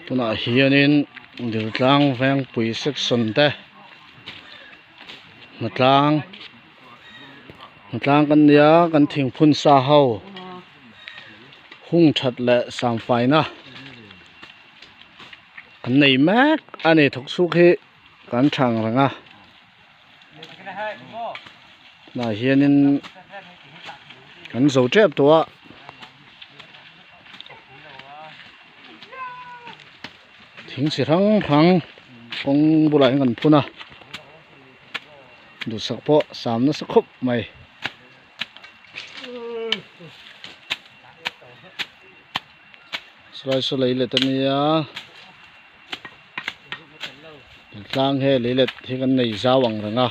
Tunah hianin Diltlang Vengpui section te hnatlang hnatlang kan nia kan thingphun sa ho hung that leh samfaina an nei mek a ni thawk chhuk hi kan thang reng a. Tunah hianin kan zo tep tawh a thing chi hrang hrang kawng bulah hian kan phun a duhsak pawh sam nasa khawp mai. Saw lai saw lei let ania. Tlang he lei let hi kan nei zau ang reng a.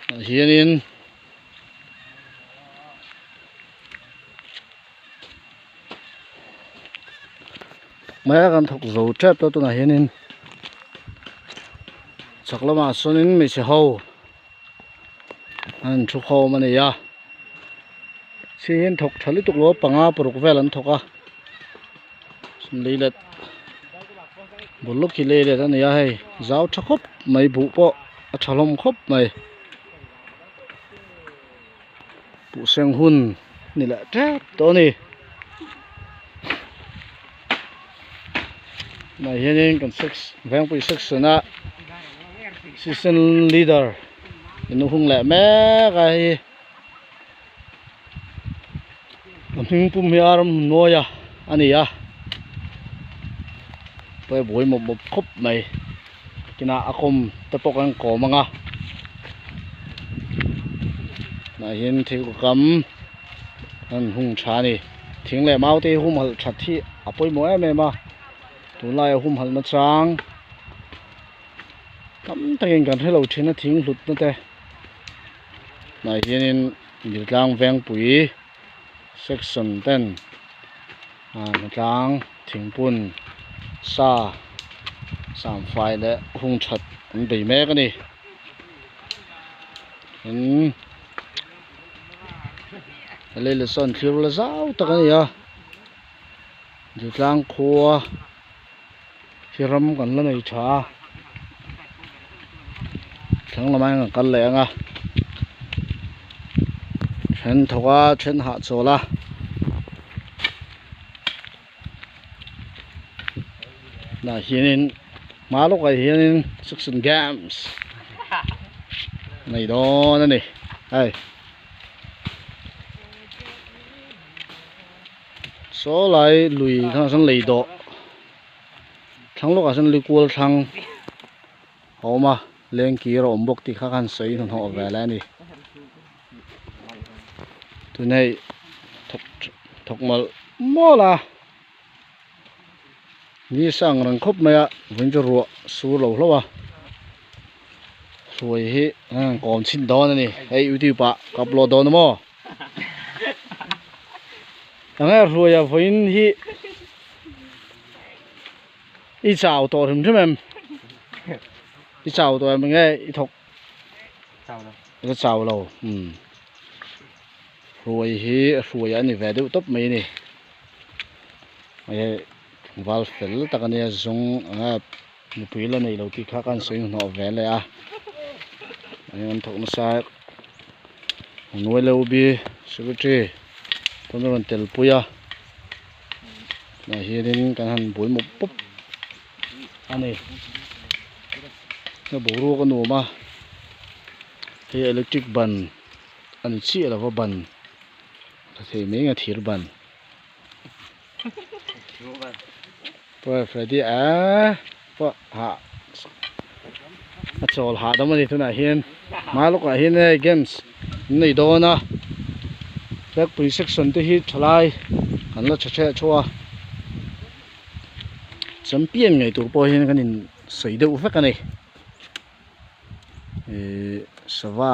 Tah hianin mai a kan thawk zo tep tawh tunah hianin chhak lamah sawnin hmeichhe ho an thu khawm a ni a. Chhi hian thawk tha lutuk lo a panga paruk vel an thawk a lei let bul lawk hi lei let a ni a hei zau tha khawp mai buh pawh a tha hlawm khawp mai buh seng hun a ni leh tep tawh a ni tunah hianin kan sex vengpui section a section leader in hung leh mek a hei. A hming pum hi a ram hnuai a a ni a pawi buai mawp mawp khawp mai kinah a kawm te pawh kan kawm ang a tunah hian thil kam an hung tha a ni thing leh mau te hi humhalh that hi a pawimawh em em a tunlaiah humhalh na chang tam takin kan hrelo thin a thing hlut na te. Tunah hianin Diltlang Vengpui section ten ah hnatlang thingpun sa samfai leh hung that an bei mek a ni tin lei leh sawn thlir la zau tak a ni a Diltlang khua. Khi ram kan la nei tha a thlang lamah hian kan kal leh ang a then thawk a then hahchawl a tunah hianin hma lawkah hianin section games nei dawn a ni hei. Saw lai lui thlang ah sawn lei dawh thlang lawkah sawn lui kual thlang a awm a leng kir a awm bawk tih kha khan sawi hnahnawh ve le a ni tun hei thawk thawk mawlh mawlh a ni sang reng khawp mai a vawiin chu ruah sur lo hlauh a hruai hi kawm chhin dawn a ni hei youtube ah ka upload dawn a maw. Enge hruaia vawiin hi i chau tawh hrim hrim em i chau tawh em enge i thawk i la chau lo umm hruai hi hruai a ni ve deuh tawp mai a ni hei tlangval fel tak a nia zawng enge mipui la nei lo tih kha khan sawi hnawh ve leh a eng an thawk nasa hnuai lo bi secretary pawn a rawn tel pui a tunah hianin kan han bui mup mup a ni boruak a nuam a hei electric ban a ni chiah lo va ban ka thei mai ang a thir ban. Pawi Freddy a pawh hah a chawl hahdam a ni tunah hian hma lawkah hian hei games an nei dawn a Blackpui section te hi thalai an la tha hreh theuh a champion ngei tur pawh hian kan in sawi deuh vek a ni ihh sava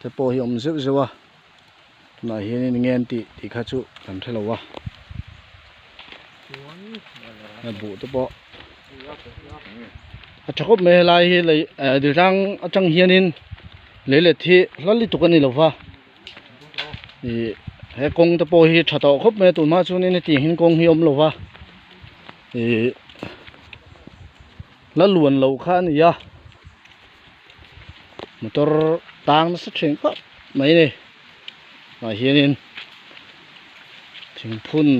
te pawh hi a awm zeuh zeuh a. Tunah hianin enge an tih tih kha chu kan hre lo a a buh te pawh a tha khawp mai helai hi lei eh diltlang atang hianin lei let hi hla lutuk a ni lo va ih. He kawng te pawh hi tha tawh khawp mai a tun hma chuanin hetiang hian kawng hi a awm lo va ihh la luan loh kha a ni a motor tang nasa thin khawp mai a ni tah hianin thingphun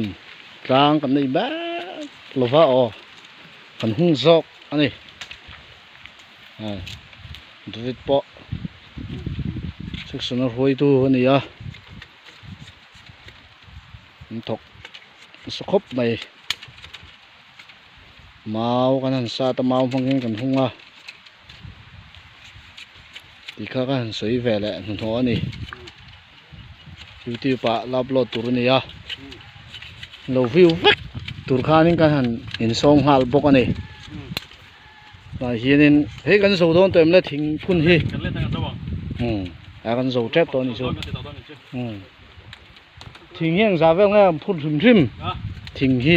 tlang kan nei mek lo va aw kan hung zawk a ni David pawh section a hruaitu a ni a an thawk nasa khawp mai mau kan han sat a mau hmang hian kan hung a tih kha ka han sawi ve leh hnuhnawh a ni youtube ah la upload tur a ni a lo view vek tur khanin kan han insawm nghal bawk a ni. Tah hianin hei kan zo dawn tawh em le thing phun hi umm a kan zo tep tawh a ni chu umm thing hi engzah vel nge an phun hrim hrim thing hi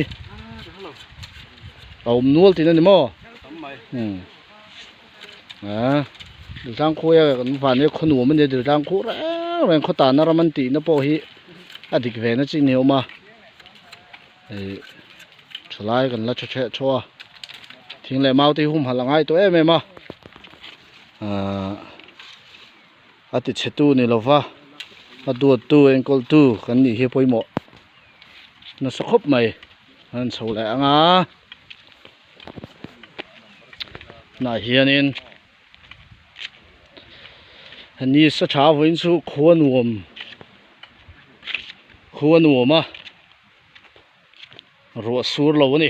a awm nual tihna ni maw umm a Diltlang khuai a kan van hi khaw nuam a nia Diltlang khu reng reng khaw tanna ram an tihna pawh hi a dik ve na chi ni awm a. Hei thalai kan la tha theh thaw a thing leh mau te hi humhalh a ngai tawh em em a ahh a ti chhe tu ni lova a duat tu enkawl tu kan nih hi pawimawh nasa khawp mai an han chho leh ang a tunah hianin ni sa tha vawiin chu khua nuam khua nuam a. Ruah sur lo a ni.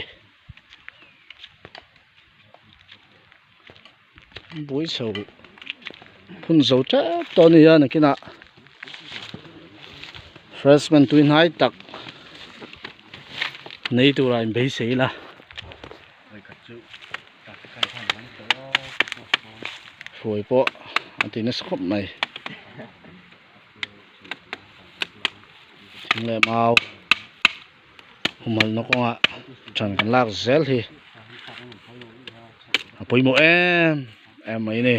Buai chho phun zo tep tawh a ni a nakinah freshman tui hnai tak nei tura in beisei ila. Hruai pawh a ti nasa khawp mai. Thing leh mau humhalhna kawngah ṭan kan lak zel hi a pawimawh em em mai a ni.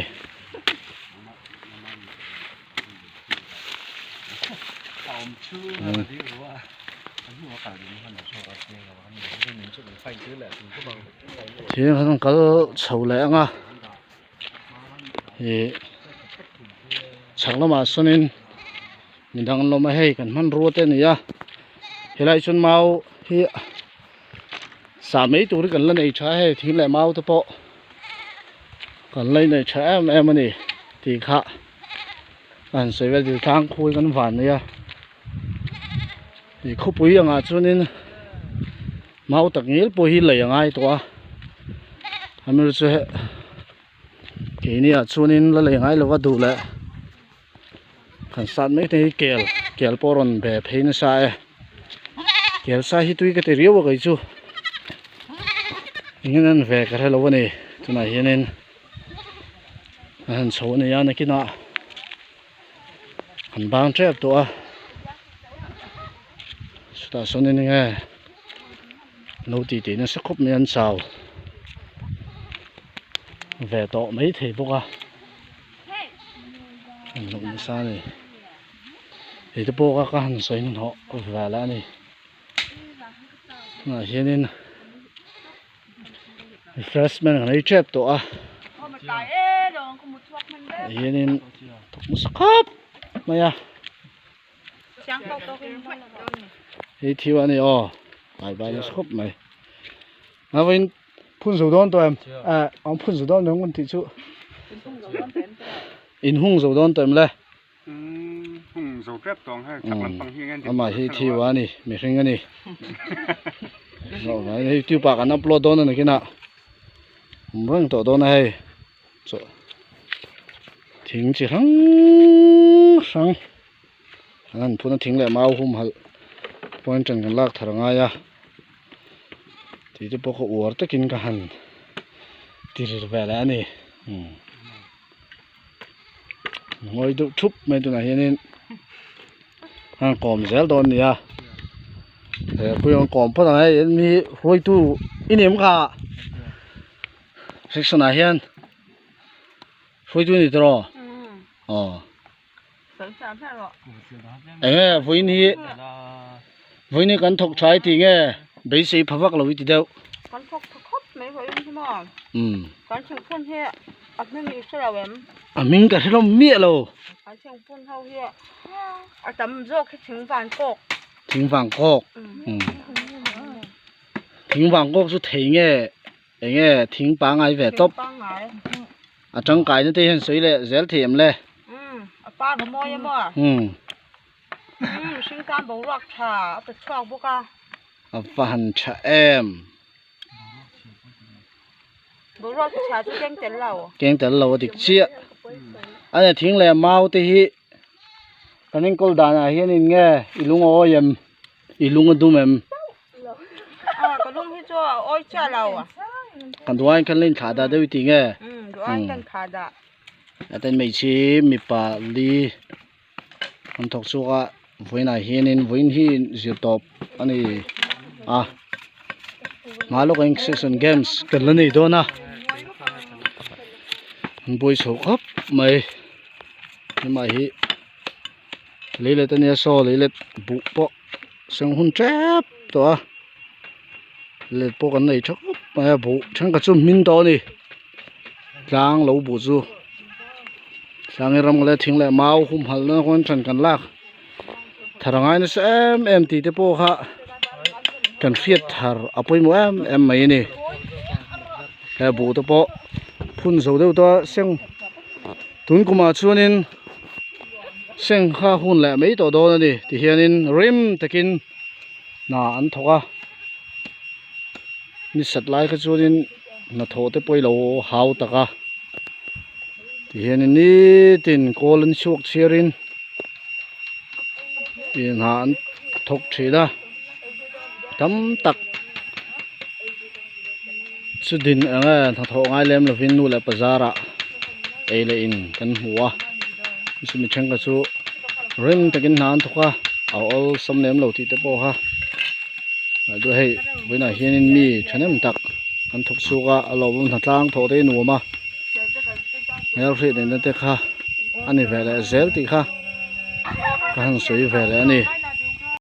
Thing an kal chho leh ang a. Ih chhak lamah sawnin midang an lawm a hei kan hmanrua te a ni a helai chuan mau hi sah mai tur hi kan la nei tha a hei thing leh mau te pawh kan la nei tha em em a ni tih kha a han sawi vel dil tlang khui kan van nei a ih khawpui angah chuanin. Mau tak ngil pawh hi lei a ngai tawh a amir chu he keini ah chuanin la lei ngai lova duh leh kan sat mai te hi kel kel pawh a rawn be phei nasa e kel sa hi tui ka ti riau a kei chu engin an ve ka hre lo a ni tunah hianin a han chho a ni a nakinah an bang tep tawh a chutah sawn in enge lo tih tih nasa khawp mai an chau ve tawh mai thei bawk a an hlawh nasa a ni hei te pawh kha ka han sawi hmanhmawh vel a ni tunah hianin. Refreshment kan ei tep tawh a hianin thawk nasa khawp mai a hei thil a ni aw tlai bai nasa khawp mai a vawiin phun zo dawn tawh em eh an phun zo dawn em kan tih chu in hung zo dawn tawh em le. Amah hi thiu a ni mihring a ni hei youtube ah kan upload dawn a ni kinah awm reng tawh dawn a hei chaw thing chi hrang hrang an han phun a thing leh mau humhalh point kan lak thar a ngai a tih te pawh kha uar takin ka han ti ri ve leh a ni. Ngawi deuh thup mai tunah hianin an kawm zel dawn a ni a he pui an kawm phawt ang hei mi hruaitu i ni em kha section ah hian hruaitu i ni tawh aw. Enge vawiin hi vawiin hi kan thawk tha i tih nge beisei pha vak lo i ti deuh. Kan thawk tha khawp mai vawiin hi maw. Kan thingphun hi a hming i hre lo em? A hming ka hre hlawm miah lo. Kan thingphun ho hi a tam zawk hi thing van kawk. Thing vang kawk. Thing vang kawk chu thei nge Enge thing pangai ve tawp. A tangkai na te hian sawi leh zel thei em le. Umm a par a mawi emaw. Umm. Umm hring tan boruak tha a pe chhuak bawk a. A va han tha em. Boruak tha chu keng tel lo. Keng tel lo a dik chiah. Ania thing leh mau te hi kan enkawl danah hianin nge i lungawi em i lung a dum em. Ka lung hi chu a awi chiah lo a. Kan duain kan la inthlah dah deuh i ti nge? Umm duain kan thlah dah. Heten hmeichhe mipa li an thawk chhuak a vawiinah hianin vawiin hi zir tawp a ni a hma lawkah hian section games kan la nei dawn a an buai chho khawp mai hemah hi. Leilet ania saw leilet buh pawh seng hun tep tawh a leilet pawh kan nei tha khawp mai a buh thenkhat chu hmin tawh a ni tlang lo buh chu tlangin ram leh thing leh mau humhalh na kawng ṭan kan lak thar a ngai nasa em em tih te pawh kha kan hriat thar a pawimawh em em mai a ni he buh te pawh phun zo deuh tawh a seng. Tun kumah chuanin sengha hun leh mai tawh dawn a ni tihianin rim takin hna an thawk a ni sat lai kha chuanin hnathawh te pawh i lo hau tak a tihianin nitin kawl an chhuak chhiarin ih hna an thawk thin a tam tak. Chu din eng nge hnathawh ngai lem lovin nu leh bazarah ei leh in kan hmu a chumi thenkhat chu ring takin hna an thawk a a awlsam lem lo tih te pawh kha duh hei vawiinah hianin mi thahnem tak an thawk chhuak a a lawmawm hnatlang thawh te hi nuam a hmelhriat neihna te kha a ni ve leh zel tih kha ka han sawi ve leh a ni.